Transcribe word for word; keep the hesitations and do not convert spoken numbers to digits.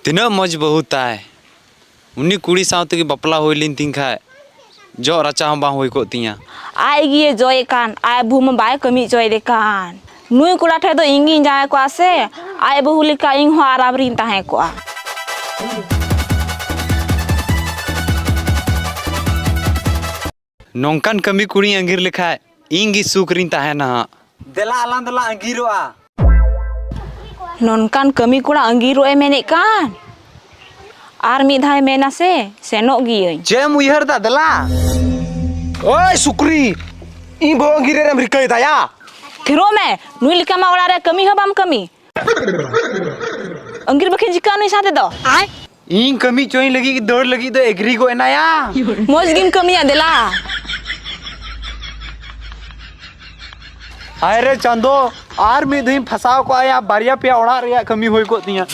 ᱛᱤᱱᱟᱹᱜ ᱢᱚᱡᱽ ᱵᱟᱹᱦᱩ ᱛᱟᱭ᱾ ᱩᱱᱤ ᱠᱩᱲᱤ ᱥᱟᱶ ᱛᱮᱜᱮ ᱵᱟᱯᱞᱟ ᱦᱩᱭ ᱞᱮᱱ ᱛᱤᱧ ᱠᱷᱟᱡ, ᱡᱚᱜ ᱨᱟᱪᱟ ᱦᱚᱸ ᱵᱟᱝ ᱦᱩᱭ ᱠᱚᱜ ᱛᱤᱧᱟ᱾ ᱟᱡ ᱜᱮ ᱡᱚᱭᱮ ᱠᱟᱱ, ᱟᱡ ᱵᱟᱹᱦᱩ ᱢᱟ ᱵᱟᱭ ᱠᱟᱹᱢᱤ ᱦᱚᱪᱚᱭᱮᱫᱮ ᱠᱟᱱ᱾ ᱱᱩᱭ ᱠᱚᱲᱟ ᱴᱷᱮᱡ ᱫᱚ ᱤᱧ ᱜᱤᱧ ᱡᱟᱶᱟᱭ ᱠᱚᱜᱼᱟ ᱥᱮ, ᱟᱡ ᱵᱟᱹᱦᱩ ᱞᱮᱠᱟ ᱤᱧ ᱦᱚᱸ ᱟᱨᱟᱢ ᱨᱤᱧ ᱛᱟᱦᱮᱸ ᱠᱚᱜᱼᱟ᱾ ᱱᱚᱝᱠᱟᱱ ᱠᱟᱹᱢᱤ ᱠᱩᱲᱤᱧ ᱟᱸᱜᱤᱨ ᱞᱮᱠᱷᱟᱡ, ᱤᱧ ᱜᱮ ᱥᱩᱠ ᱨᱤᱧ ᱛᱟᱦᱮᱱᱟ ᱦᱟᱸᱜ᱾ ᱫᱮᱞᱟ, ᱟᱞᱟᱝ ᱫᱚᱞᱟᱝ ᱟᱸᱜᱤᱨᱚᱜᱼᱟ᱾ ᱱᱚᱝᱠᱟᱱ ᱠᱟᱹᱢᱤ ᱠᱚᱲᱟ ᱟᱸᱜᱤᱨᱚᱜ ᱮ ᱢᱮᱱᱮᱫ ᱠᱟᱱ, ᱟᱨ ᱢᱤᱫ ᱫᱷᱟᱣ ᱢᱮᱱᱟ ᱥᱮ, ᱥᱮᱱᱚᱜ ᱜᱤᱭᱟᱹᱧ᱾ ᱪᱮᱫ ᱮᱢ ᱩᱭᱦᱟᱹᱨ ᱫᱟ? ᱫᱮᱞᱟ᱾ ᱳᱭ ᱥᱩᱠᱨᱤ, ᱤᱧ ᱵᱟᱹᱦᱩ ᱟᱸᱜᱤᱨ ᱨᱮᱢ ᱨᱤᱠᱟᱹᱭ ᱫᱟ ᱭᱟ? ᱛᱷᱤᱨᱚᱜ ᱢᱮ, ᱱᱩᱭ ᱞᱮᱠᱟ ᱢᱟ ᱚᱲᱟᱜ ᱨᱮ ᱠᱟᱹᱢᱤ ᱦᱚᱸ ᱵᱟᱢ ᱠᱟᱹᱢᱤ᱾ ᱟᱸᱜᱤᱨ ᱵᱟᱹᱠᱤ ᱪᱤᱠᱟᱹᱜᱼᱟ ᱱᱩᱭ ᱥᱟᱶ ᱛᱮᱫᱚ? ᱤᱧ ᱠᱟᱹᱢᱤ ᱪᱚᱭ ᱞᱟᱹᱜᱤᱫ ᱫᱟᱹᱲ ᱞᱟᱹᱜᱤᱫ ᱫᱚ ᱮᱜᱽᱨᱤ ᱜᱚᱫ ᱮᱱᱟᱭᱟ᱾ ᱢᱚᱡᱽ ᱜᱮᱢ ᱠᱟᱹᱢᱤᱭᱟ, ᱫᱮᱞᱟ᱾ ᱦᱟᱭ ᱨᱮ ᱪᱟᱸᱫᱚ, ᱟᱨ ᱢᱤᱫ ᱫᱷᱟᱣᱤᱧ ᱯᱷᱟᱸᱥᱟᱣ ᱠᱚᱜᱼᱟ ᱭᱟ, ᱵᱟᱨᱭᱟ ᱯᱮᱭᱟ ᱚᱲᱟᱜ ᱨᱮᱭᱟᱜ ᱠᱟᱹᱢᱤ ᱦᱩᱭ ᱠᱚᱜ ᱛᱤᱧᱟ᱾